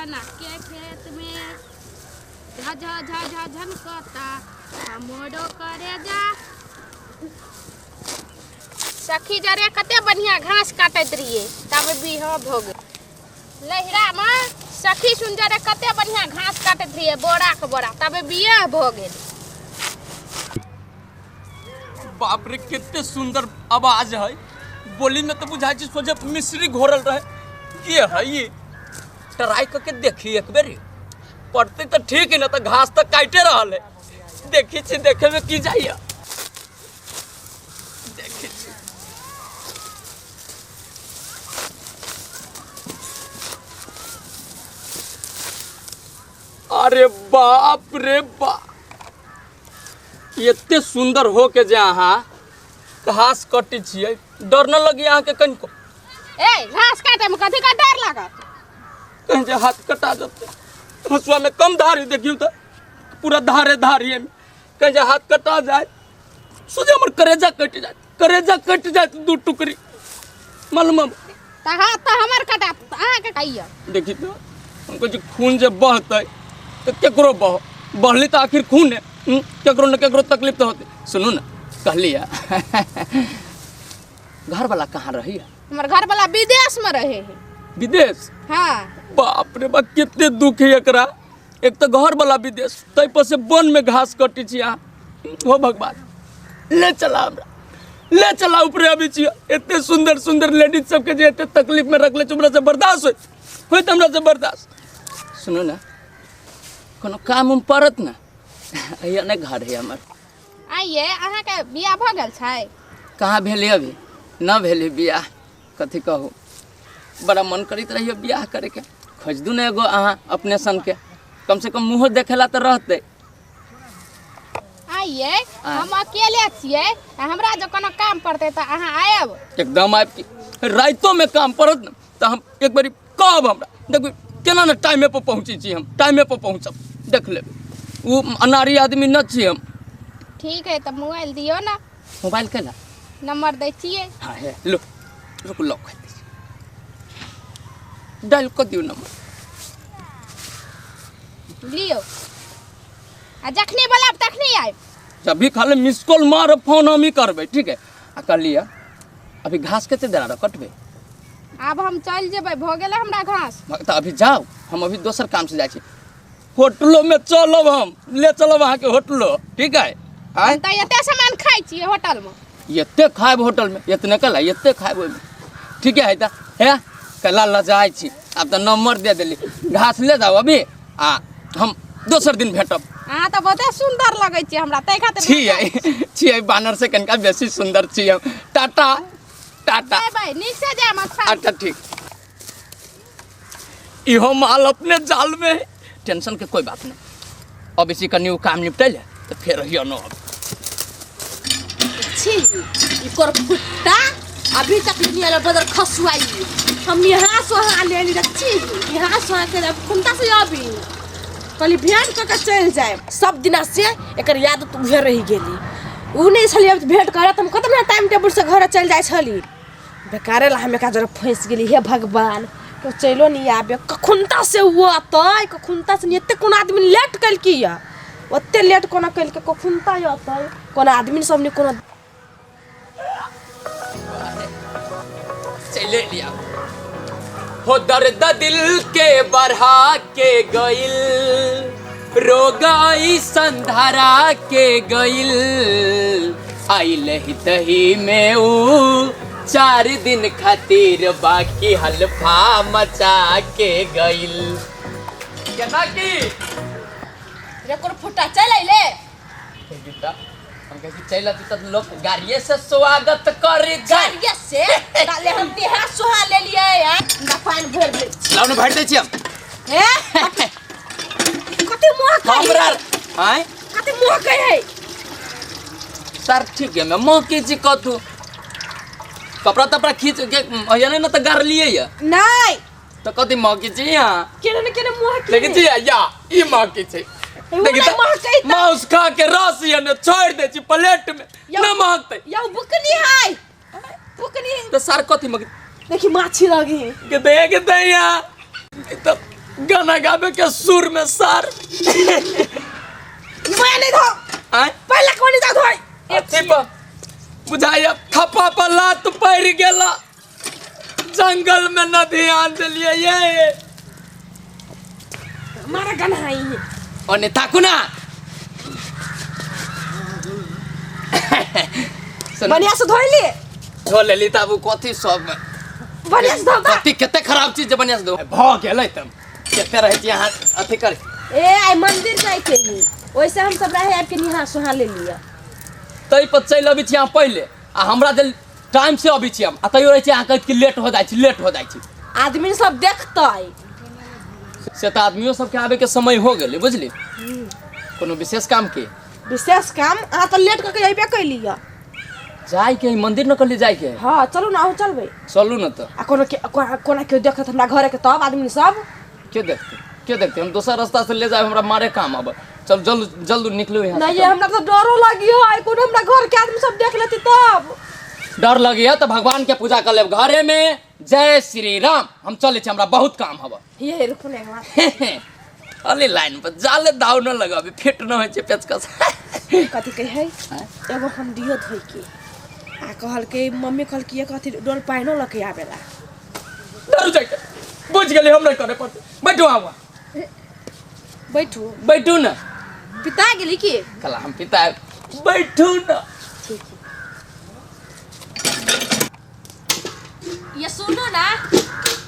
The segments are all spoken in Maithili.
चना के खेत में झ झ झ झ झनकता हमरो करे जा। सखी जरे कते बढ़िया घास काटैत रहिए, तब बिह भऽ गेल। नैहरामे सखी सुन जरे कते बढ़िया घास काटैत रहिए बोरा के बोरा, तब बियाह भऽ गेल। बाप रे, कते सुंदर आवाज है। बोली में तो बुझाई छै सोझे मिश्री घोरल रहे। के है ये? ट्राई करके देखी एक बेरी, पड़ते तो ठीक है ना, तो घास तो काटे रहल है। देखी छी, देखे में की जाइए, देखी छी। अरे बाप रे बाप, एते सुंदर हो के जे अहाँ घास कटै छियै, डर न लगी अहाँके कनिको? ए, घास काटे में कथी का डर लागत? कहीं जे हाथ कटा जतै, हंसुआ में कम धारी देखियौ तऽ पूरा धारे धारिये में, कहीं जे हाथ कटा जाए, सोझे हमर करेजा कटि जाए, करेजा कटि जाए दू टुकड़ी, मालूम है? तऽ हाथ तऽ हमर कटा, अहाँके कहियो। देखी तऽ हम कहै छी खून जे बहतै तऽ केकरो बह बहली तऽ आखिर खून है, केकरो ने केकरो तकलीफ तऽ होतै। सुनू ने, कहली है घर वाला कहाँ रही है? हमर घर वाला विदेश में रहे है। विदेश? हाँ। बाप रे बाप, कते दुख है एकरा। एक तऽ घर वाला विदेश, ताहि पर से वन में घास कटी छी अहाँ। हो भगवान, ले चला हमरा, ले चला ऊपरे अबै छी। एते सुंदर सुंदर लेडीज सबके जे एते तकलीफ में रखले छी, हमरा से बर्दाश्त होइत होइत हमरा से बर्दाश्त। सुनू ने, कोनो काम उम पड़त ने, अहिया नहि घर है हमर। आइए, अहाँके बियाह भऽ गेल छै? कहाँ भेलै, अभी न भेलै बियाह। कथी कहू, बड़ा मन करैत रहिए बियाह करैके। खोज दू ने एगो अहाँ अपने सनके, कम से कम मुँहो देखेला तऽ रहतै। आइए, हम अकेले छियै, हमरा जब कोनो काम पड़तै तऽ अहाँ आयब? एकदम आबि की, रातिोमे काम पड़त ने तऽ हम एक बेरी कहब। हमरा देखबै केना ने टाइमे पर पहुँचै छी, हम टाइमे पर पहुँचब, देख लेबै। ओ अनाड़ी आदमी न छी हम। ठीक है, तऽ मोबाइल दियौ ने। मोबाइल केला? नंबर दै छियै। हाँ हे लो, रुकू, लॉक कर दै छी, डायल कऽ दियौ नंबर। लियौ, आ जखनी बोलाब तखनी आयब। जब भी खाली मिस कॉल मारब, फोन हम ही करबै, ठीक है? आ कहलियै अभी घास कते देर आरो कटबै? आब हम चलि जेबै, भऽ गेलै हमरा घास। तऽ अभी जाउ, हम अभी दोसर काम से जाइ छी। होटलो में चलब, हम ले चलब अहाँके होटलो, ठीक है? आँय, हम तऽ एते सामान खाइ छियै होटल में। एते खायब होटल में, एतने कला एते खायब ओहिमे, ठीक है? तऽ हे कला लऽ जाइ छी आब, तऽ नंबर दे देली, घास ले जाउ अभी आ हम दोसर दिन भेटब। अहाँ तऽ बहुते सुन्दर लगै छियै हमरा, ताहि खातिर छियै छियै, बानर से कनिका बेसी सुन्दर छी हम। टाटा टाटा। बाय बाय, नीक से जायब। अच्छा अच्छा ठीक। इहो माल अपने जाल में है, टेंशन के कोई बात नहीं। अब इसी कनि उ काम निपटै ले तऽ फेर रहियो न अब। छी, इकर फुट्टा अभी तक नहीं आयल बदर खसुआई। हम यहाँ सोहा ले ली छी, यहाँ सोहा के अब खुंता से अभी कहली भेंट कऽ के चलि जाए। सब दिना से एकर याद तऽ उहे रहि गेली। उ नहीं छली अब भेंट करत, हम कतना टाइम टेबुल से घर चलि जाइ छली। बेकारे ला हम एकरा जरा फँसि गेली। हे भगवान, केओ चलिओ नहीं आबे। कखुनता से ओ अतै, कखुनता से नहीं। एते कोनो आदमी लेट केलकी यऽ? ओते लेट कोना केलकै? कखुनता अतै? कोनो आदमी सब नहीं कोनो। चले लिया हो। दर्द दिल के बढ़ा के गइल, रोग संधारा के गइल। आइल ही तही में ऊ 4 दिन खातिर, बाकी हल्फा मचा के गइल। केना की एकर फुट्टा चलि अइले। गीता, हम कहै छी चलि अती तऽ लोक गाड़िए से स्वागत करी जाय। गाड़िए से ताले हम नेहा सोहा लेलियै आ ना पानि भरि दै छी। लाउ ने, भरि दै छी हम। हे, कते मोह कहै? हमरा आँय? कते मोह कहै? सर ठीक है, मैं मोह की छी? कथू कपड़ा तपड़ा खींच के अहिया नहीं ना तऽ गारलियै या। नहि। तऽ कथी महकी छी यहाँ? केने ने केने मोह की। देखै छी या, ई महकी छै। देखी नहि तऽ महकै तऽ। माउस खा के रस या ने छोड़ि दै छी प्लेट में, न महकतै। यौ, बुकनी है, बुकनी। तऽ सर कथी महकी? देखी, माछी लगी है। के दे के दे यहाँ तऽ गाना गाबे के सुर में सार। मैं नहीं धो। आय? पहले कोनी जा धोई। अथी पर बुझाइया थप्पा पर लात पड़ि गेला, जंगल में न ध्यान देलियै ये। मारा गाना है ई। ओने ताकू ना। सुन। बढ़िया से धोई ली। धो लेली तब उ कथी सब बढ़िया से धो। कथी कते खराब चीज जे बढ़िया से धो भ गेलै तब कते रहै छी अहाँ अथी कर। ए आई मंदिर जाय के ही, वैसे हम सब रहे आबि के निहा सोहा ले लिया। तै पर चलि अबै छी अहाँ पहिले आ हमरा जे टाइम से अबै छी हम, आ तैयो रहै छी अहाँ कहैत कि लेट हो जाइ छी, लेट हो जाइ छी। आदमी सब देखतै। से तऽ आदमियो सबके आबे के समय हो गेलै बुझली। कोनो विशेष काम के? विशेष काम अहाँ तऽ लेट कऽ के अयबे कैली है। जाय के मंदिर न कहली जाय के? हाँ चलू ना, अहूँ चलबै। चलू ना तऽ। आ कोनो के कोना केओ देखत हमरा घरे के तब आदमी सब? के देखते, के देखते? हम दोसर रास्ता से ले जाए, हमरा मारे काम अब। चल जल्द जल्द निकलू यहाँ से। नहीं हमरा तो डरो लगी है, कोनो हमरा घर के आदमी सब देख लेती तब। डर लगी है तो भगवान के पूजा कर लेब घरे में। जय श्री राम। हम चले छी, हमरा बहुत काम हब। ये रुकू ने एक बार। अली लाइन पर जाले दाव न लगाबे, फिट न होइ छै पेचकस। कथी कहै है? एगो हम दियो धोइ के आ कहलकै मम्मी कहलकै कथी डोल पानिओ लऽ के आबेला। डरू जाके बुझ गेली हमरा करे पड़तै। बैठू आबा। बैठू। बैठू ना। पिता गेली की? कला हम पिता बैठू ना। ठीक है। ये सुनो ना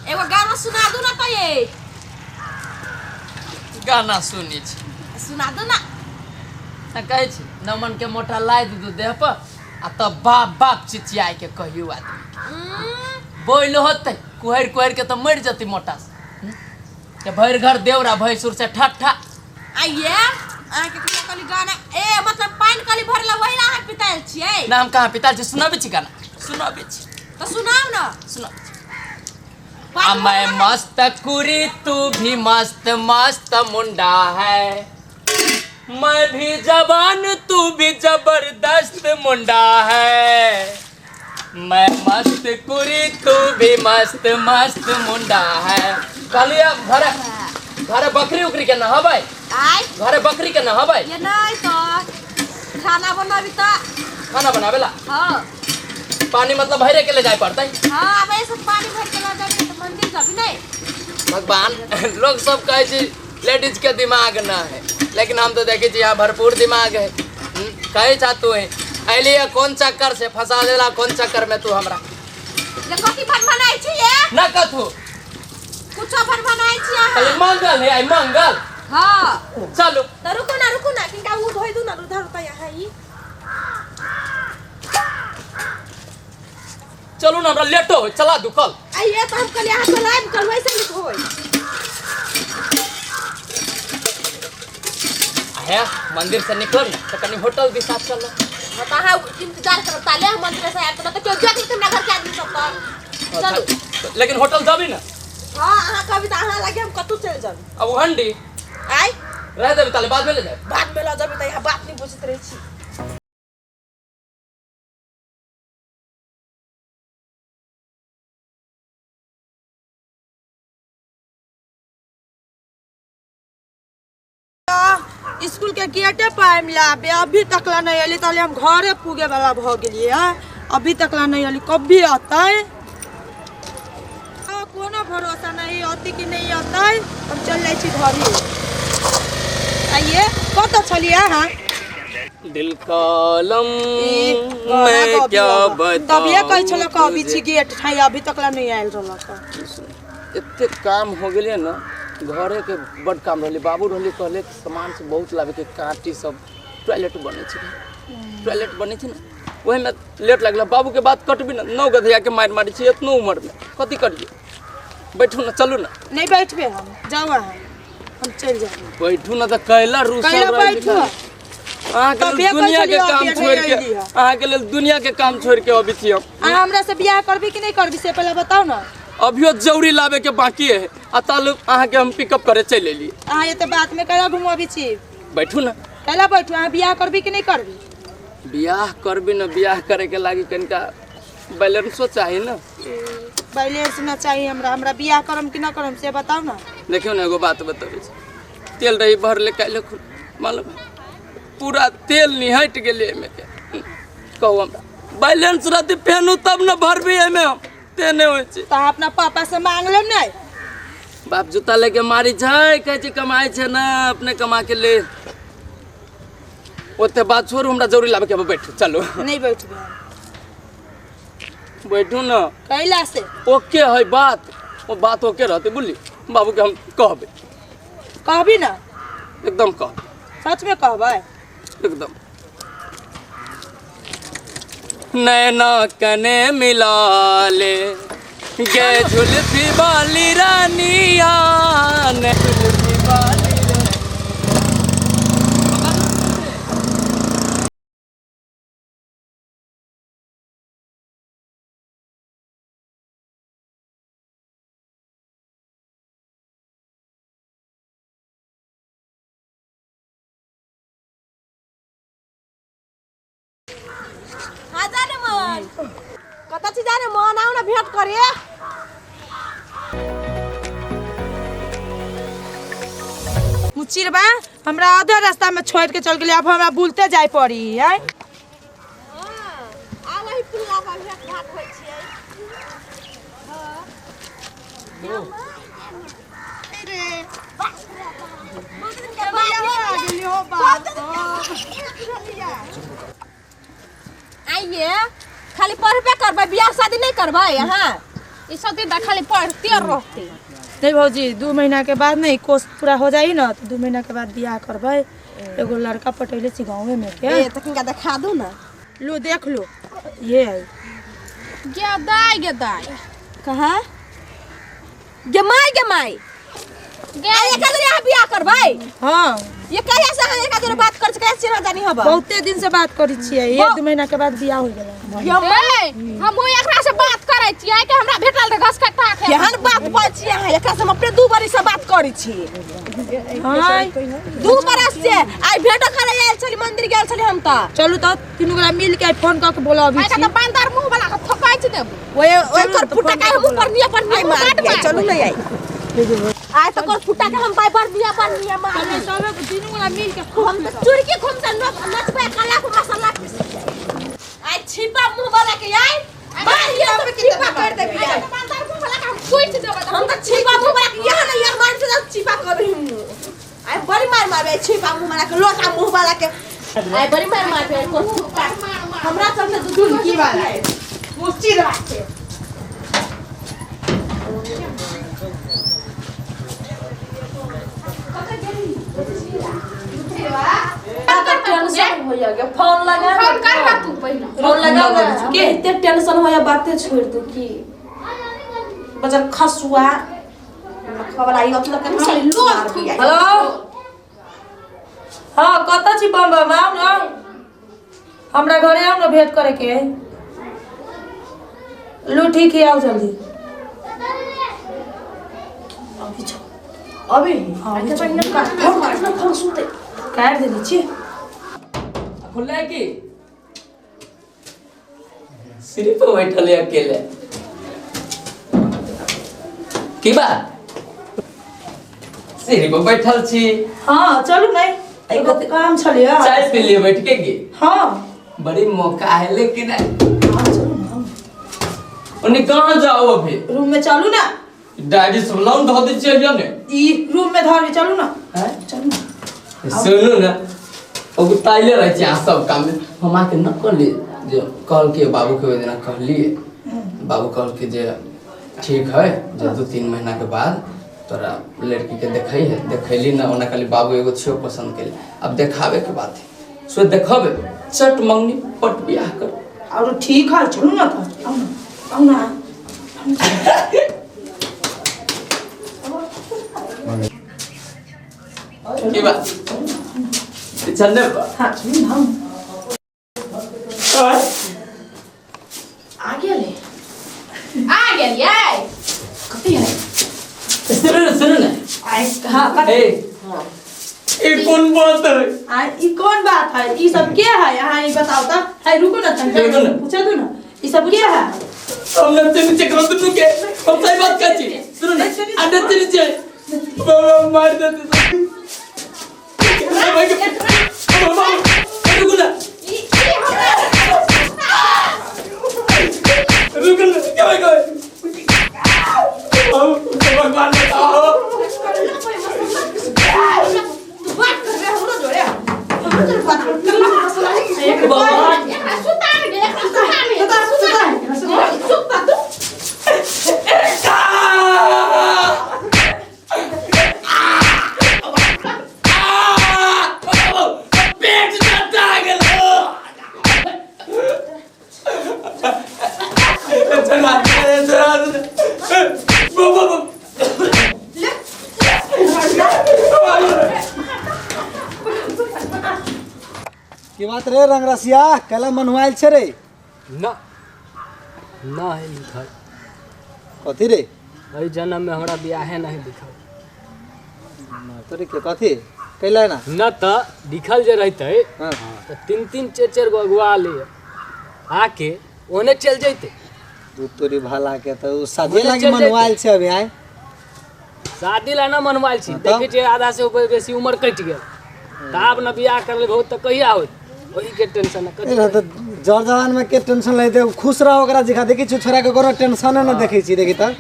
एगो गाना सुना दू ना तो ये गाना सुनी छी। सुना दू ना। ना कहै छी नमन के मोटा लाइ दू देह पर आ तब बाप बाप चिचियाय के कहियो आदमी के। बोल होतै कुहरि कुहरि के तऽ मरि जतै मोटा से। के भरि घर देवरा भैंसुर से ठट्ठा। आइए अहाँके कहिया कहली गाना ए मतलब पानि कहली भरला वही ना अहाँ पितायल छियै? ना हम कहाँ पितायल छी, सुनाबै छी गाना, सुनाबै छी। तऽ सुनाउ ना। सुनाबै छी। आ मैं मस्त कुरी तू भी मस्त मस्त मुंडा है, मैं भी जवान तू भी जबरदस्त मुंडा है, मैं मस्त कुरी तू भी मस्त मस्त मुंडा है। कहलिए घरे घरे बकरी उकरी के नहबै? आय घरे बकरी के नहबै? ये नहीं तो खाना बनाबी तो। खाना बनाबेला? हाँ। पानी मतलब भरे के ले जाए पड़तै? हाँ, अब ऐसे पानी भर के ले जाबी तो मंदिर जाबी नहीं। भगवान लोग सब कहै छी लेडीज के दिमाग ना है, लेकिन हम तो देखे छी यहाँ भरपूर दिमाग है। कहे छा तू है अलिए कौन चक्कर से फंसा देला, कौन चक्कर में तू हमरा? ये कथी भनभनाइ छी ये? ना कथू। कुछो भनभनाइ छी अहाँ। खाली मंगल है, आई मंगल। हाँ। चलू। तो रुको ना, रुको ना, किनका उ धोइ दू ना, उधर होता यहाँ ई। चलू ना, हमरा लेटो हो, चला दू कल। आइए तो हम कल यहाँ चलाएब, कल वैसे नहीं धोइ। है मंदिर से निकल ना तो कनी होटल दिशा चलो। हाँ, तो अहाँ इंतजार करब ताले हम मंदिर से आयब तो केओ देख लेत हमरा घर के आदमी सब तो। अच्छा, चलू। लेकिन होटल जाबी ना? हाँ, अहाँ कहबी तो अहाँ लागे हम कतौ चलि जाबी। अब वो हंडी? आय। रह देबी ताले बाद में ले जाबी। बाद में लऽ जाबी तऽ यहाँ बात नहीं बुझैत रहै छी। स्कूल के गेटे पर आबि लाबे, अभी तक ला नहीं अली, ताले हम घरे पुगे वाला भ गेलियै है, अभी तक ला नहीं अली, कभी अतै? कोनो भरोसा नहीं अती कि नहीं अतै, हम चल जाइ छी घरे। आइए कतऽ छलियै अहाँ? दिल कालम ई, मैं क्या बताऊं? तभिए कहै छलक बताऊं अभी छी तुझे। गेट ठाइ, अभी तक ला नहीं आयल रहलक। एते काम हो गेलै ना, घरे के बड काम रहलै, बाबू रहलै कहले सामान सब बहुत लाबे के, कांटी सब, टॉयलेट बनै छै, टॉयलेट बनै छै ना, ओहिमे लेट लगल। बाबू के बात कटबी ना, 9 गधिया के मारि मारै छी एतनो उम्र में, कथी करियै? बैठू ना, चलू ना। नहीं बैठबे हम, जाउ अहाँ, हम चलि जाब। बैठू ना तऽ कैला रुसल कैला रहै बैठू? अहाँके लेल तभिए कहै दुनिया के छलियै, काम अभी छोड़ि के, अभी अइली हँ। अहाँके लेल दुनिया के काम छोड़ि के अबै छी हम। अहाँ हमरा से बियाह करबी कि नहीं करबी से पहले बताउ ना। अभियो जौरी लाबे के बाकी है, आ ताल अहाँके हम पिकअप करे चलि एलियै। अहाँ एते बात में कैला घुमबै छी? बैठू ना। कैला बैठू? अहाँ बियाह करबी कि नहीं करबी? बियाह करबी ना, बियाह करे के लागी कनिका बैलेंसो चाही ना। बैलेंस ना चाहिए हमरा, हमरा बियाह करम कि ना करम से बताओ ना। देखियो ना एगो बात बतबै छी, तेल रही भरले काल्हि मालूम पूरा तेल निहट गेलै एहिमे के। कहू हमरा बैलेंस रहती पेनू तब न भरबी एहिमे, हम ते नहि होइ छै। तऽ अहाँ अपना पापा से मांग लेब ने। बाप जूता लेके मारी छै, कहै छै कमाइ छै ना अपने कमा के ले। ओते बात छोड़ू, हमरा जरूरी लाबे के बैठू, चलू। नहीं बैठबे। बैठू ना। कैला से? ओके है बात, वो बात ओके रहते बुझली, बाबू के हम कहबे। कहबी ना? एकदम कहबे। सच में कहबै? एकदम। नैना कने मिला ले गे झुलफी वाली रानिया, झुलफी वाली। हाँ जाने मन कत छी जाने मन, आउ ना भेंट करे। मुचिरबा हमरा आधा रास्ता में छोड़ के चल गेलै, अब हमरा बुलते जाय पड़ी। आय आ वही पुलवा पर भेंट घाट होइ छियै। अरे गेली हो बाप। आइए खाली पढ़बे करबै, बियाह शादी नहीं करबै अहाँ? ई सब दिन तऽ खाली पढ़ते रहते। नहीं भौजी, 2 महीना के बाद नहीं कोर्स पूरा हो जाई ना तो 2 महीना के बाद बियाह करबै। एगो लड़का पटैले छी गाँवे में के। ए त किनका देखा दू ना। लो देख लो, ये है। गे दाइ, गे दाइ। कहाँ गे माई, गे माई गे एक दूसरे अहाँ बियाह करबै? हाँ। ये कहिया से अहाँ एक दूसरे बात कर छी, कहिया से चिन्ह जानी हबा? बहुते दिन से बात करी छियै, 1-2 महीना के बाद बियाह हो गेलै। हमहूँ एकरा से बात करै छियै कि हमरा भेटल रहे घसकट्टा के। केहन बात बोलै छियै अहाँ? एकरा से हम अपने 2 बरिस से बात करै छी। हाँ 2 बरस से आइ भेंटो करे आयल छली, मंदिर गेल छली हम त। चलू त तीनू गोरा मिल के फोन क के बोलाबी छी। त बांदर मुंह वाला के थकाइच देब। ओए ओकर फुटा के हम ऊपर निया पर नहीं मार। चलू नहीं आई आइ त कर फुटा के हम पाइ पर निया पर निया मार। सब तीनू गोरा मिल के हम त चुरकी घुमते नचबै कला को मसाला पीस। आई छिपा मुंह वाला के आई मार ये तो छिपा कर देबी। आई बांदर मुंह वाला के हम कुइच देब। हम त छिपा मुंह वाला के यहाँ नहीं यार मार से छिपा करबी हम। आई बड़ी मार मारबे छिपा मुंह वाला के, लोटा मुंह वाला के। आई बड़ी मार मारबे को हमरा चलते दू की वाला है मुच्ची राखे। टेंशन हो गया, फोन लगा फोन कर ना तू पहले फोन लगा के इतने टेंशन हो या बातें छोड़ दू की बजर खसुआ खबर आई अतला के साली लोग। हेलो हां कत छी बम बम, आउ ना हमरा घरे आउ ना भेंट करे के। लो ठीक है, आओ जल्दी। अभी छो अभी हां अच्छा पहिने फोन काट फोन सुनते काट देली छी। खुला है कि सिर्फ बैठल है अकेले? की बात सिर्फ बैठल छी? हां चलू नहीं एगो काम छलिए, चाय पी लिए बैठ के गे। हां बड़ी मौका है लेकिन। हां चलू ना। उन्हें कहां जाओ अभी? रूम में चलू ना। डायरी सब लाउन धो दै छियै ने। ई रूम में धर चलू ना। हैं चलू ना। सुनू ना, उगताइले रहै छै अहाँ सब काम में। हम आके न कहली जे कहलकै बाबू के, ओहि दिना कहलिए बाबू कहलकै जे ठीक है जे 2-3 महीना के बाद तोरा लड़की के देखै है। देखैली ना, ओना कहली बाबू एगो छियो पसंद कैली, अब देखाबे के बात है सो देखबे चट मंगनी पट बियाह कर। और ठीक है चलू ना त आउ ना, आउ ना। की बात चल ले। हां चलू ना। आ गेलै, आ गेलियै। कथी है? सुनू ना, सुनू ना। आई हां ए ई कोन बात है? आ ई कोन बात है? ई सब के है अहाँ ई बताओ त। है रुको ना तनी, रुको ना। पूछा दू ना ई सब के है? हम नचे नीचे करो दुनू के, हम सही बात कहै छी। सुनू ने, आ नचे नीचे बाबा मार देते। बाबा रुकू ना, रुकू ना, क्या भाई भगवान बताओ। तू बात कर रे हमरो जोड़े, हमरो जोड़े बात कर। एकरा सुता ने, एकरा सुता ने, एकरा सुता ने, सुता तू। पेट दर्द आ गेल। चला चला बाबा। की बात रे रंगरसिया, कैला मनवाइल छे रे? ना ना है लिखल। कथी रे? एहि जन्म में हमरा बियाहे नहीं लिखल। तोरे के कथी कैला ना? न तऽ लिखल जे रहते हाँ। तऽ 3 3 4 4 गो अगुआ ले आके ओने चल जैते। दू तोरी भला के तऽ उ शादी ओने लागी चल जैते। मनवाइल छे अभी आय। शादी ला ना मनवाइल छी। हाँ, तब? देखै छियै आधा से ऊपर बेसी उम्र कटि गेल, तऽ आब न बियाह कर लेबहो तऽ कहिया होत, ओही के टेंशन है। ए तऽ जर जवान में के टेंशन लेते, खुश रहो ओकरा दिखा। देखी छु छोरा के कोनो टेंशन न देखै छी। देखी तऽ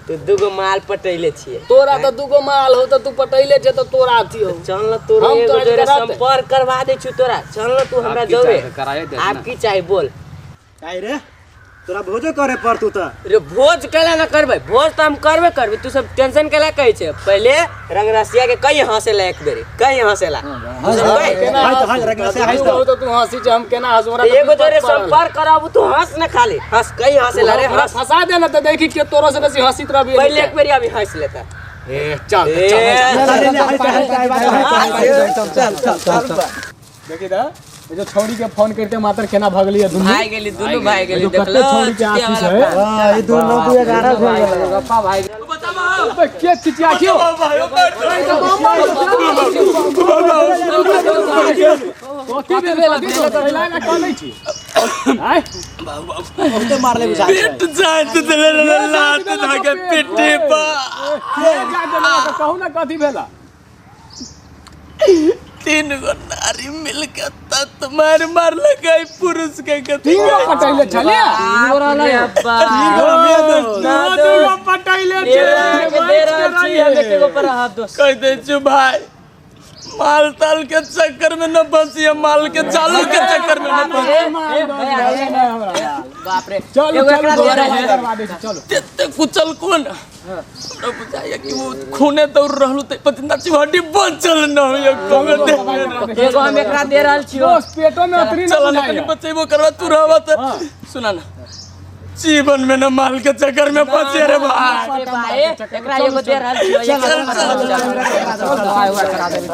तू दूगो माल पटैले छियै। तोरा तऽ दूगो माल हो तऽ तू पटैले छे तऽ तोरा अथी हो। चल न तोरो हम एगो तो जोरे कराते। संपर्क करवा दै छु तोरा। चल न तू हमरा आब की जोरे। चाही? कराए दे आब ना। की चाही बोल? काहे रे तोरा भोजो करे पड़तू तऽ? रे भोज केला ना करबै, भोज तऽ हम करबे करबै, तू सब टेंशन केला कहै छै? पहिले रंगरसिया के कहीं हंसेला एक बेरी, कहीं हंसेला। तू सब कही। हंस तू हो तऽ तू हंसी छै, हम केना हंसू? हमरा तऽ एगो जोरे विपत पड़ल। संपर्क कराबू, तू हंस न खाली, हंस कहीं हंसेला रे, हमरा हंस। फंसा दे ना तऽ देखी के तोरो से बेसी हंसित रहबी। पहिले एक बेरी अभी हंस लेता। ए चल ए, चल। चल चल चल। देखी तऽ ये जो छौड़ी के फोन करते मात्र केना भगली दुनू भाग गेली, दुनू भाग गेली। ये जो कते देखलो छौड़ी के आशीष है। हां ई 2 9 2 11 भेल गेलै। गप्पा भाग अबे के चिचिया क्यों? कथी भेल? कैला ना कहलै छी आय? बहुते मारले बुझा छै। पेट जाइत देले लात धाके पिट्ठी पर। के जा देला तऽ कहू ना कथी भेला? 3 गो नारी मिलके तत मार मार लगाई पुरुष के कथी। 3 गो पटैले छलिए? ना 2 गो पटैले छे। दे रहल छी हम एक गो पर हाथ दोस्त। कह दे छु भाई, माल ताल के चक्कर में न फंसिए, माल के चालू के चक्कर में न फंसिए। बाप रे, चलू एगो चलू एकरा दे रहल है। करवा दै छी चलू। तेते कुचल कोन हमरा बुझाइया कि वो खूने दौड़ रहलू ते पतिना चिवाटी बचल न होइया कमे दे। एगो हम एकरा दे रहल छियो। दोस्त पेटो में अतरी न चल ना कनी बुझाइया। बचेबो करवा तू रहवा त सुना ना, जीवन में न माल के चक्कर में फंसे रे भाई। अरे भाई, एकरा एगो दे रहल छियो। चल चल।